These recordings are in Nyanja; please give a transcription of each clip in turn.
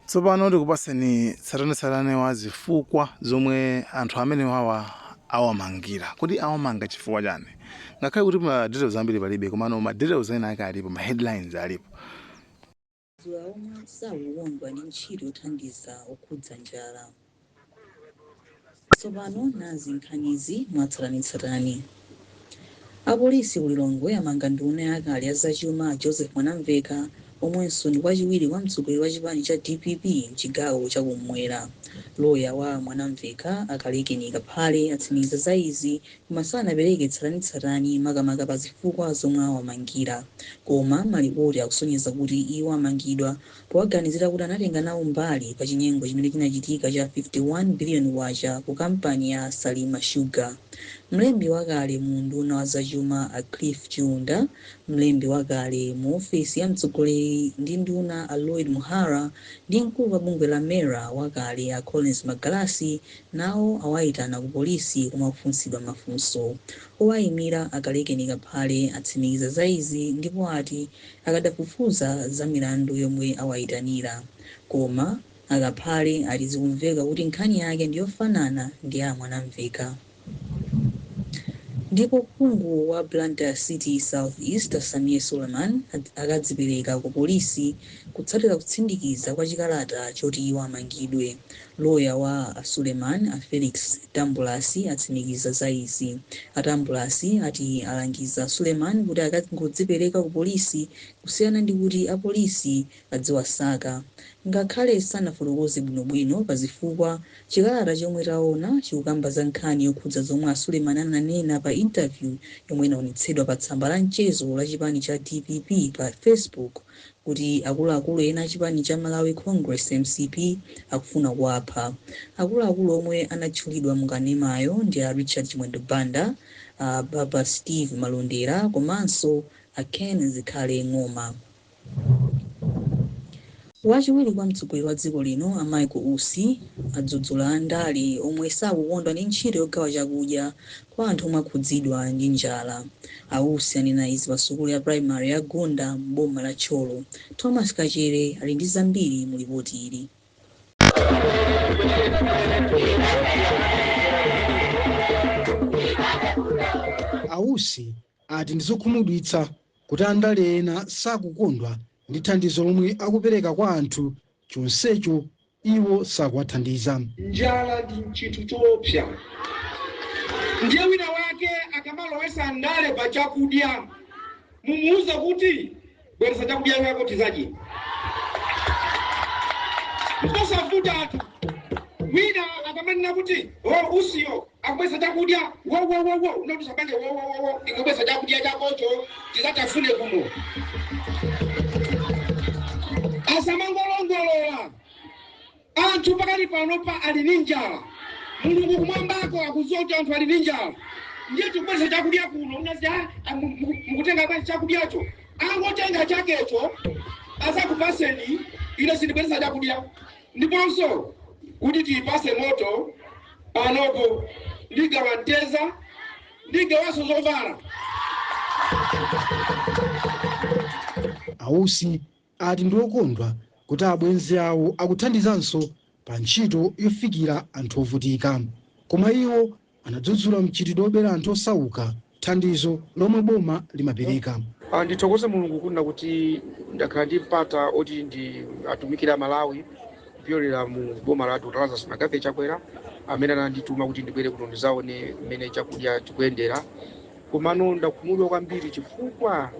Tsopano tikupaseni tsatanetsatane wa zifukwa zomwe anthu amenewawa awamangira. Kodi awamanga chifukwa chani? Ngakhale kuti ma details ambiri palibe, komano ma details ena ake alipo, ma headlines alipo. Dzulo omwe sakukondwa ndi ntchito yothandiza okhudza njala. Tsopano nazi nkhanizi mwatsatanetsatane. Apolisi ku Lilongwe amanga nduna yakale ya zachuma Joseph Mwanamveka, omwenso ndi wachiwiri kwa mtsogoleri wa chipani cha DPP mchigawo chakummwera. Loya wa Mwanamveka, a Kalekeni Kaphale, atsimikiza za izi koma sanapereke tsatanetsatane makamaka pa zifukwa zomwe awamangira. Koma malipoti akusonyeza kuti iwo amangidwa powaganizira kuti anatenga nawo mbali pa chinyengo chimene chinachitika cha 51 billion kwacha ku kampani ya Salima Sugar. Mlembi wakale mu unduna wa zachuma a Cliff Chiunda, mlembi wakale mu ofesi ya mtsogoleri ndi nduna a Lloyd Muhara ndi mkulu wa bungwe la MERA wakale a Collins Magalasi nawo awayitana ku polisi komwe akufunsidwa mafunso. Owayimira a Kalekeni Kaphale atsimikiza za izi ndipo ati akadafufuza za milandu yomwe awayitanira. Koma a Kaphale ati zikumveka kuti nkhani yake ndiyofanana ndi ya Mwanamveka. Ndipo phungu wa Blantyre City South East Sameer Suleman akadzipereka ku polisi kutsatira kutsindikiza kwa chikalata choti iwo amangidwe. Loya wa Suleman a Felix Tambulasi atsimikiza za izi. A Tambulasi ati alangiza Suleman kuti akangodzipereka ku polisi kusiyana ndi kuti apolisi adziwasaka. Ngakhale sanafotokoze bwinobwino pa zifukwa, chikalata chomwe taona chikukamba za nkhani yokhudza zomwe a Suleman ananena pa interview yomwe inaonetsedwa pa tsamba la mchezo la chipani cha DPP pa Facebook kuti akuluakulu ena a chipani cha Malawi Congress MCP akufuna kuwapha. Akuluakulu omwe anatchulidwa mukanemayo ndi a Richard Chimwendo Banda, a Baba Steve Malondera komanso a Ken Zikhale Ng'oma. Wachiwiri kwa mtsogoleri wa dziko lino a Michael Usi adzudzula andale omwe sakukondwa ndi ntchito yogawa chakudya kwa anthu omwe akhudzidwa ndi njala. A Usi anena izi pa sukulu ya primary ya Gunda m'boma la Thyolo. Thomas Kachere ali ndi zambiri mu lipoti ili. A Usi ati ndizokhumudwitsa kuti andale ena sakukondwa ndi thandizo lomwe akupereka kwa anthu, chonsecho iwo sakuwathandiza. Njala ndi chinthu choopsa, ndiye wina wake akamalowesa ndale pa chakudya mumuuze kuti bweresa chakudya chako tizadye. Nkosavuta anthu. Wina akamanena kuti o Usiyo akubwesa chakudya wo wo wo wo, unoti usapange wo wo wo wo, ingobwesa chakudya chakocho tizatafune kuno. Asamangolongolola anthu pakali panopa ali ndi njala. Mulungu kumwambako akudziwa kuti anthu ali ndi njala, ndiye tikubwesa chakudya kuno unazi mukutenga bwanji chakudyacho? Angotenga chakecho azakupaseni, ine sindibweresa chakudya. Ndiponso kuti tiyipase moto panopo, ndigawa mteza, ndigawanso zovala. A Usi ati ndi okondwa kuti abwenzi awo akuthandizanso pa ntchito yofikira anthu ovutika, koma iwo anadzudzula mchitidwe obera anthu osauka thandizo lomwe boma limapereka. Ndithokoze Mulungu kunena kuti ndakhala ndi mpata oti ndi atumikira Malawi kupyolera mu boma la Dr. Lazarus McCarthy Chakwera, amene anandituma kuti ndibwere kuno ndizaone mmene chakudya chikuyendera. Komano ndakhumudwa kwambiri chifukwa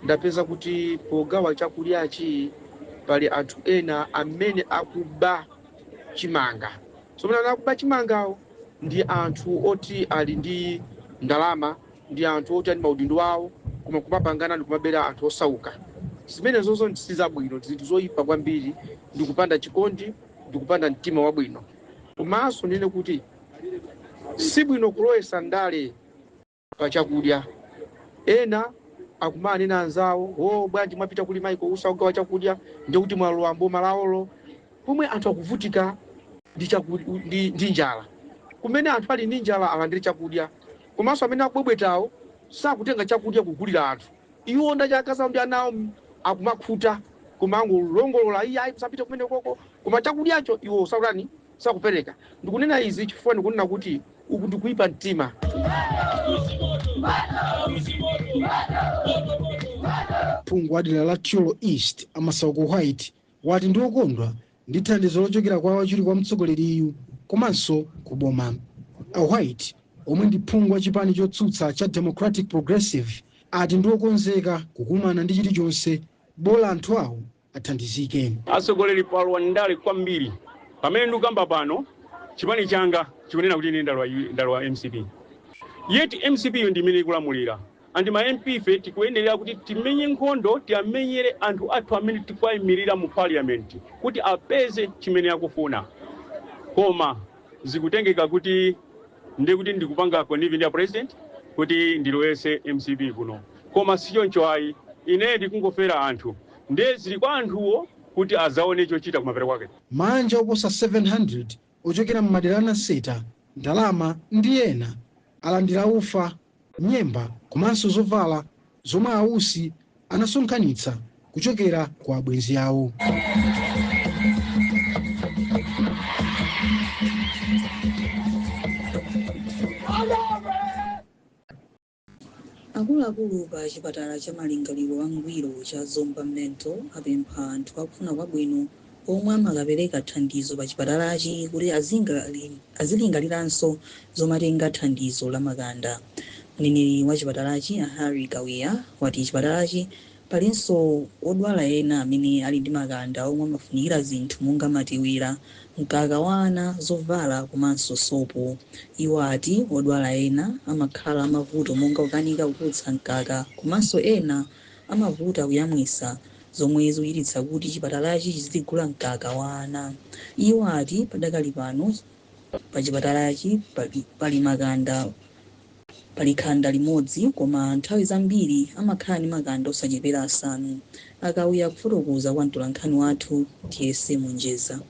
ndapeza kuti pogawa chakudyachi pali anthu ena amene akuba chimanga. So amene akuba chimangawo ndi anthu oti ali ndi ndalama, ndi anthu oti ali maudindo awo, koma kumapangana ndi kumabera anthu osauka. Zimenezozo si zabwino, ndi zinthu zoyipa kwambiri, ndi kupanda chikondi, ndi kupanda mtima wabwino. Komanso ndine kuti sibwino kulowesa ndale pa chakudya. Ena akumanena anzawo, o bwanji mwapita kuli Michael Usi akugawa chakudya, ndikuti mwalowa mboma lawolo, pomwe anthu akuvutika ndi njala. Kumene anthu ali ndi njala alandire chakudya. Komanso amene akubwebwetawo sakutenga chakudya kugulira anthu, iwo ndachakaza ndi anawo akumakhuta. Kumangolongolola, iye ayi, kusapita kumene koko, koma chakudyacho iwo sautani, sakupereka. Ndikunena izi chifukwa ndikunena kuti uku ndikuipa mtima. Phungu wa dera la Thyolo East, Amasauko White, wati ndi okondwa ndi thandizo lochokera kwa wachiwiri kwa mtsogoleriyu komanso ku boma. A White, omwe ndi phungu wa chipani chotsutsa cha Democratic Progressive, ati ndi okonzeka kukumana ndi chilichonse bola anthu awo athandizike. Atsogoleri palowa ndale kwambiri. Pamene ndikukamba pano, chipani changa chikunena kuti ine ndalowa MCP, yet MCP yo ndi imene ikulamulira. And ma MP ife tikuyenera kuti timenye nkhondo, tiyamenyere anthu athu amene tikuwayimirira mu parliament kuti apeze chimene akufuna. Koma zikutengeka kuti ndi kuti ndikupanga connive ndi a president kuti ndilowese MCP kuno, koma sichoncho ayi. Ine ndikungofera anthu, ndiye zili kwa anthuwo kuti azaone chochita kumapeto kwake. Manja oposa 700 ochokera m'madera anaseta ndalama ndi ena alandira ufa, nyemba komanso zovala zomwe Ausi anasonkhanitsa kuchokera kwa abwenzi awo. Akuluakulu pa chipatala cha malingaliro angwiro cha Zomba Mental apempha anthu akufuna kwabwino omwe amakapereka thandizo pa chipatalachi kuti azilingaliranso zomatenga thandizo la makanda. Mneneri wa chipatalachi, a Harry Kawiya, wati chipatalachi palinso odwala ena amene ali ndi makanda omwe amafunikira zinthu monga matiwira, mkaka wa ana, zovala komanso sopo. Iwo ati odwala ena amakhala amavuto monga kukanika kutulutsa mkaka komanso ena amavuta kuyamwisa, zomwe zikuchititsa kuti chipatalachi chizigula mkaka wa ana. Iwo ati padakali pano pa chipatalachi pali makanda, pali khanda limodzi, koma nthawi zambiri amakhala ndi makanda osachepera asanu. Akawiya kufotokoza kwa mtolankhani wathu Tiyese Munjeza.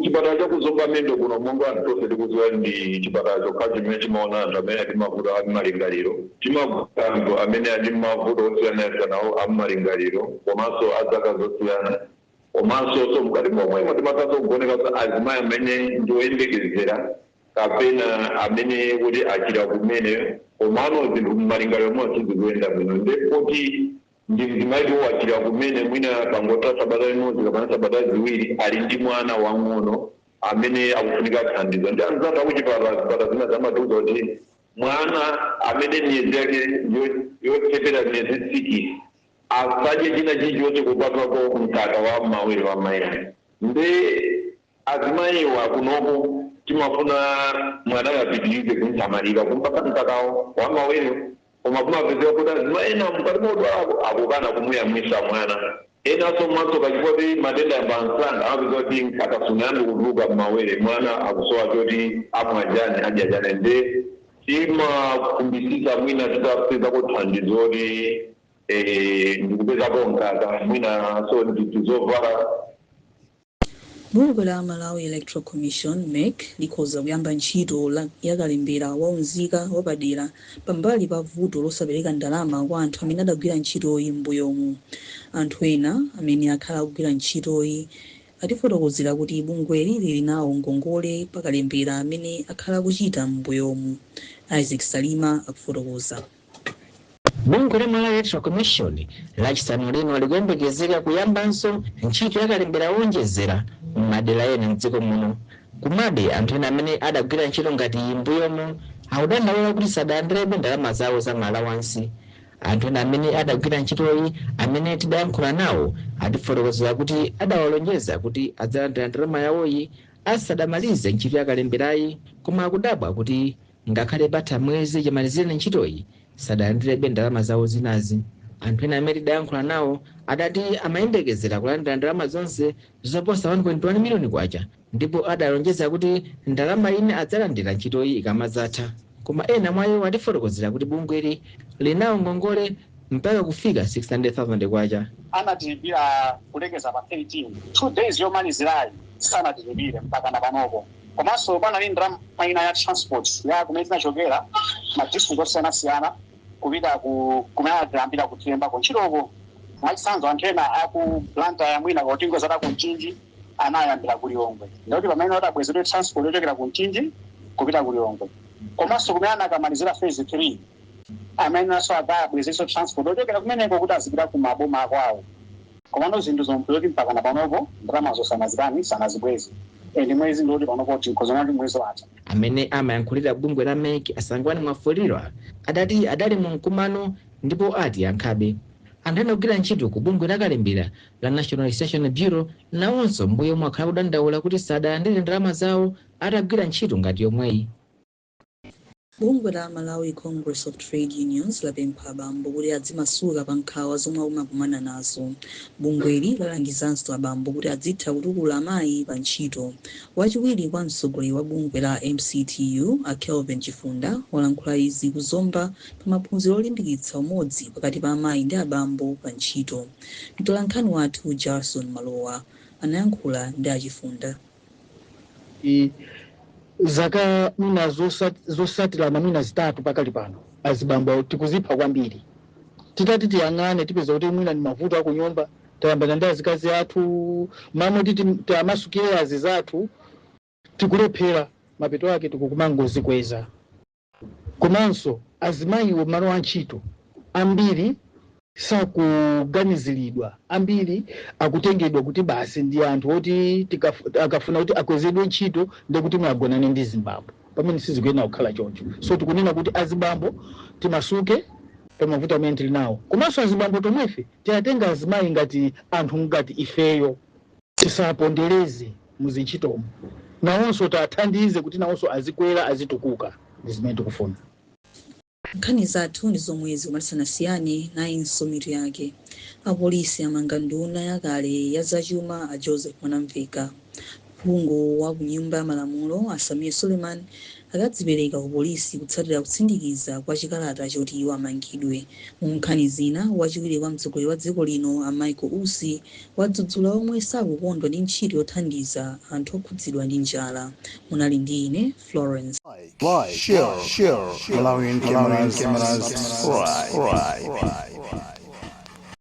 Chipatala cha kuZomba Mental kuno, monga anthu tonse tikudziwa, ndi chipatala chokha chimene chimaona anthu amene ali mavuto a malingaliro. Timagula anthu amene ali mavuto osiyanasiyana a malingaliro komanso a zaka zosiyana, komanso so mkati momwemo timathanso kugoneka azimayi amene ndi oyembekezera kapena amene kuti achira kumene, komano zinthu mmalingaliro momwe sizikuyenda bwino. Ndepoti ndi mzimayi wachira kumene, mwina pangotha sabata limodzi kapena sabata 2, ali ndi mwana wang'ono amene akufunika thandizo. Ndi anzathu akuchipatala, zipatala zina zamatiuza kuti mwana amene miyezi yake yochepera miyezi 6 asadye china chilichonse kupatulako mkaka wa mawere wa mayi ake. Ndi azimayiwa kunoko timafuna mwana apitirize kumsamalira, kumpasa mkakawo wa mawere, koma kumapezeka kuti azimayi ena mkati modwalako akukana kumuyamwisa mwana. Enanso mwatsoka, chifukwa kuti matenda yamba msanga, amapeza kuti mkaka sunayambe kutuluka mmawere, mwana akusowa choti amwajani, adyajani. Nde timakumbisisa mwina titapezako thandizo kuti ndikupezako mkaka, mwina so ndizovala. Bungwe la Malawi Electoral Commission, MEC, likhoza kuyamba ntchito yakalembera waunzika wapadera pambali pa vuto losapereka ndalama kwa anthu amene adagwira ntchitoyi m'mbuyomu. Anthu ena amene akhala akugwira ntchitoyi atifotokozera kuti bungweli lili nawo ngongole pakalembera amene akhala akuchita m'mbuyomu. Isaac Salima akufotokoza. Bungwe la Malawi Electoral Commission Lachisanu lino likuyembekezeka kuyambanso ntchito yakalembera wonjezera m'madera ena mdziko muno. Komabe anthu ena amene adagwira ntchito ngati m'mbuyomu akudandaula kuti sadalandirebe ndalama zawo za maalawansi. Anthu ena amene adagwira ntchitoyi amene tidayankhula nawo atifotokozera kuti adawalonjeza kuti adzalandira ndalama yawoyi asadamalize ntchito yakalemberayi, koma akudabwa kuti ngakhale patha mwezi chimalizireni ntchitoyi, sadalandirebe ndalama zawo zinazi. Anthu ena amene tidayankhula nawo adati amayembekezera kulandira ndalama zonse zoposa 1.1 miliyoni kwacha, ndipo adalonjeza kuti ndalama ina adzalandira ntchitoyi ikamadzatha. Koma ena mwa iwo atifotokozera kuti bungweli linawo ngongole mpaka kufika 600,000 kwacha. Anatilipira kulekeza pa 13, 2 days yomalizirayi sanatilipire mpaka na panopo. Komanso panali ndalama ina ya transport ya kumene tinachokera ma district osiyanasiyana kupita ku kumene anatiyambira kutilembako ntchitoko. Mwachitsanzo, anthu ena aku Blantyre, mwina kautingozata ku Mchinji, anayambira ku Lilongwe, ndikuti pamene atabwezedwe transport yochokera ku Mchinji kupita ku Lilongwe, komanso kumene anakamalizira phase 3, amenenso akabwezeso transport yochokera kumeneko kuti azipita ku maboma akwawo. Komano zinthu zomwe mpaka na panopo ndalamazo sanazitani, sanazibweze, and mwezi ndikuti panopo tinkhozona kuti mwezi watha. Amene amayankhulira bungwe la MEC, a Sangwani Mwafulirwa, adati adali mu mkumano ndipo ati yankhabe. Anthu ena ogwira ntchito ku bungwe la kalembera la National Registration Bureau nawonso mbuyo omwe akhala kudandaula kuti sadalandire ndalama zawo atagwira ntchito ngati yomweyi. Bungwe la Malawi Congress of Trade Unions lapempha abambo kuti adzimasuka pa nkhawa zomwe amakumana nazo. Bungweli lalangizanso abambo kuti adzitha kutukula amayi pa ntchito. Wachiwiri kwa mtsogoleri wa bungwe la MCTU, a Kelvin Chifunda, walankhula izi kuzomba pa maphunziro olimbikitsa umodzi pakati pa amayi ndi abambo pa ntchito. Mtolankhani wathu Jarson Malowa anayankhula ndi aChifunda. Zaka mwina zosatirana mwina 3 pakali pano, azibambo tikuzipha kwambiri. Titati tiyang'ane, tipeza kuti mwina ni mavuto akunyumba, tayambana ndi azikazi athu, mamwe titi tiamasukire azi zathu, tikulephera, mapeto ake tikukumangozikweza. Komanso azimayiwo malo a ntchito ambiri sakuganiziridwa, ambiri akutengedwa kuti basi ndi anthu oti akafuna kuti akwezedwe ntchito ndekuti mwagonane ndi zimbambo, pamene sizikuyenera kukhala choncho. So tikunena kuti azibambo timasuke pamavuto amene tili nawo, komanso azibambo tomwefe tiyatenga azimayi ngati anthu ngati ifeyo, tisapondereze muzintchitomo, nawonso tathandize kuti nawonso azikwera, azitukuka. Ndi zimene tikufuna. Nkhani zathu ndi zomwezi, koma tisanasiyane nayinso mitu yake. Apolisi amanga nduna yakale ya zachuma a Joseph Mwanamveka. Phungu wa ku Nyumba ya Malamulo a Sameer Suleman akadzipereka ku polisi kutsatira kutsindikiza kwa chikalata choti iwo amangidwe. Mu nkhani zina, wachiwiri kwa mtsogoleri wa dziko lino a Michael Usi wadzudzula omwe sakukondwa ndi ntchito yothandiza anthu okhudzidwa ndi njala. Munali ndi ine, Florence. Like, share, Malawian cameras, subscribe.